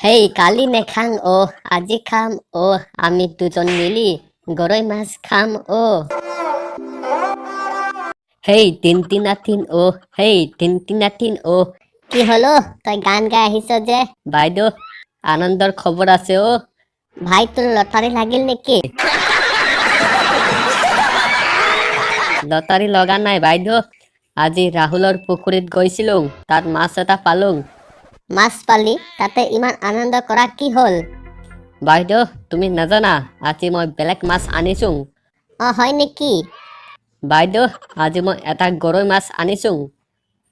হেই, কালি নেখাং অ, আজি খাম অ, আমি দুজন মিলি গৰৈ মাছ খাম অ। হেই তিন তিন অ, হেই তিন তিন অ। কি হলো, তই গান গাই আহিছ যে? বাইদেউ, আনন্দৰ খবৰ আছে অ। ভাই, তোৰ লটাৰী লাগিল নেকি? লটাৰী লগা নাই বাইদেউ। আজি ৰাহুলৰ পুখুৰীত গৈছিলো, তাত মাছ এটা পালো। মাছ পালি, তাতে ইমান আনন্দ কৰা কি হ'ল? বাইদেউ, তুমি নাজানা, আজি মই বেলেগ মাছ আনিছো। অ, হয় নেকি? বাইদেউ, আজি মই এটা গৰৈ মাছ আনিছো।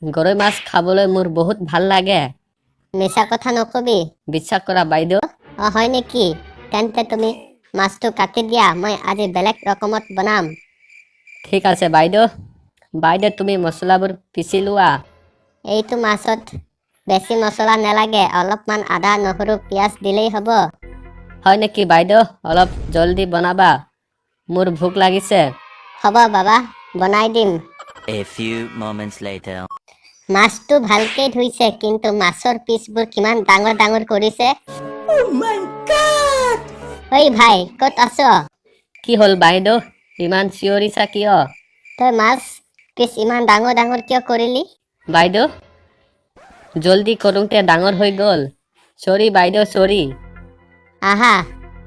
গৰৈ মাছ খাবলৈ মোৰ বহুত ভাল লাগে। মিছা কথা নকবি। বিশ্বাস কৰা বাইদেউ। অ, হয় নেকি? তেন্তে তুমি মাছটো কাটি দিয়া, মই আজি বেলেগ ৰকমত বনাম। ঠিক আছে বাইদেউ। বাইদেউ, তুমি মছলাবোৰ পিচি লোৱা। এইটো মাছত বেছি মছলা নালাগে, অলপমান আদা, নহৰু, পিঁয়াজ দিলেই হ'ব। হয় নেকি বাইদেউ? অলপ জলদি বনাবা, মোৰ ভোক লাগিছে। হ'ব বাবা, বনাই দিম। A few moments later. মাছটো ভালকে ধুইছে, কিন্তু মাছৰ পিচবোৰ কিমান ডাঙৰ ডাঙৰ কৰিছে। ঐ ভাই, ক'ত আছ? কি হ'ল বাইদেউ, ইমান চিঞৰিছা কিয়? তই মাছ পিচ ইমান ডাঙৰ ডাঙৰ কিয় কৰিলি? বাইদেউ, জলদি কৰোঁতে ডাঙৰ হৈ গ'ল। চৰি বাইদেউ, চৰি। আহা,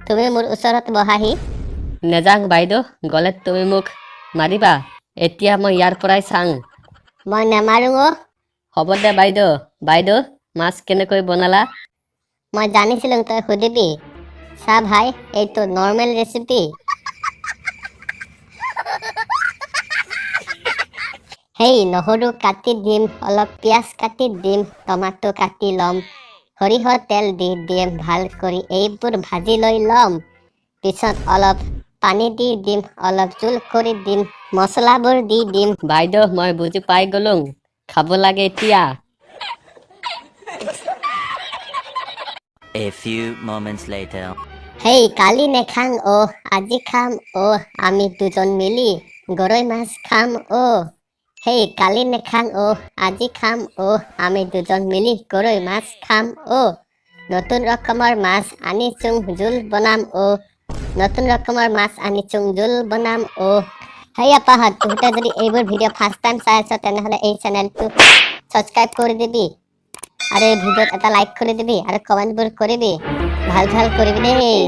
তুমি মোৰ ওচৰত বহাহি। নেযাং বাইদেউ, গ'লে তুমি মোক মাৰিবা। এতিয়া মই ইয়াৰ পৰাই চাং। মই নেমাৰো অ। হ'ব দে বাইদেউ। বাইদেউ, মাছ কেনেকৈ বনালা? মই জানিছিলো তই সুধিবি। চা ভাই, এইটো নৰ্মেল ৰেচিপি। হেই, নহৰু কাটি দিম, অলপ পিঁয়াজ কাটি দিম, টমাটো কাটি ল'ম, সৰিয়হৰ তেল দি দিম, ভাল কৰি এইবোৰ ভাজি লৈ ল'ম। পিছত অলপ পানী দি দিম, অলপ জোল কৰি দিম, মছলাবোৰ দি দিম। বাইদেউ, মই বুজি পাই গ'লো, খাব লাগে এতিয়া। A few moments later. হেই, কালি নেখাং অ, আজি খাম অ, আমি দুজন মিলি গৰৈ মাছ খাম অ। হেই, কালি নেখাং অ, আজি খাম অ, আমি দুজন মিলি গৰৈ মাছ খাম অ। নতুন ৰকমৰ মাছ আনিছোং, জোল বনাম অ। নতুন ৰকমৰ মাছ আনিছোং, জোল বনাম অ। হেই আপাহঁত, তহঁতে যদি এইবোৰ ভিডিঅ' ফাৰ্ষ্ট টাইম চাই আছ, তেনেহ'লে এই চেনেলটো ছাবস্ক্ৰাইব কৰি দিবি আৰু এই ভিডিঅ'ত এটা লাইক কৰি দিবি আৰু কমেণ্টবোৰ কৰিবি, ভাল ভাল কৰিবি দেই।